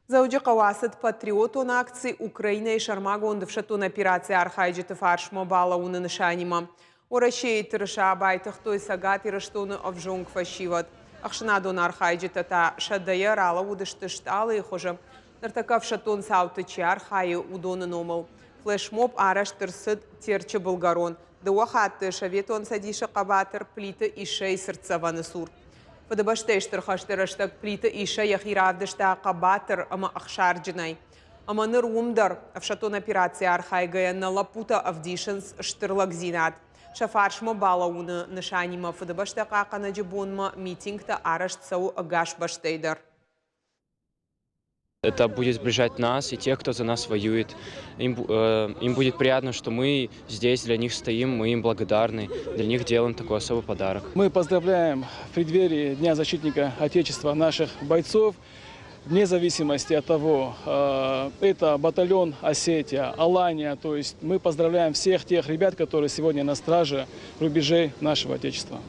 Дзӕуджыхъӕуы ацыд патриотон акци Украинӕйы сӕрмагонд ӕфсӕддон операцийы архайджыты фарсмӕ балӕууыны нысанимӕ. Уӕрӕсейы тырыса байтыгътой Цӕгат Ирыстоны ӕвзонг фӕсивӕд. Ӕхсӕнадон архайджытӕ та сӕдӕйӕ ралӕууыдысты стъалыйы хуызы. Ныртӕккӕ ӕфсӕддон цауты чи архайы, уыдоны номыл. Флешмоб арӕзт ӕрцыд Терчы былгӕрон. Дыууӕ хатты Советон Цӕдисы хъӕбатыр Плиты Иссӕйы цыртдзӕвӕны цур. Фыдыбӕстӕйы Стыр хӕсты рӕстӕг Плиты Иссӕ йӕхи равдыста хъӕбатыр ӕмӕ ӕхсарджынӕй. Ӕмӕ ныр уым дӕр, ӕфсӕддон операцийы архайгӕйӕ, нӕ лӕппутӕ ӕвдисынц стыр лӕгдзинад. Сӕ фарсмӕ балӕууыны нысанимӕ Фыдыбӕстӕ хъахъхъӕнӕджы бонмӕ митингтӕ арӕзт цӕуы ӕгас бӕстӕйы дӕр. Это будет сближать нас и тех, кто за нас воюет. Им будет приятно, что мы здесь для них стоим, мы им благодарны, для них делаем такой особый подарок. Мы поздравляем в преддверии Дня защитника Отечества наших бойцов. Вне зависимости от того, это батальон Осетия, Алания, то есть мы поздравляем всех тех ребят, которые сегодня на страже рубежей нашего Отечества.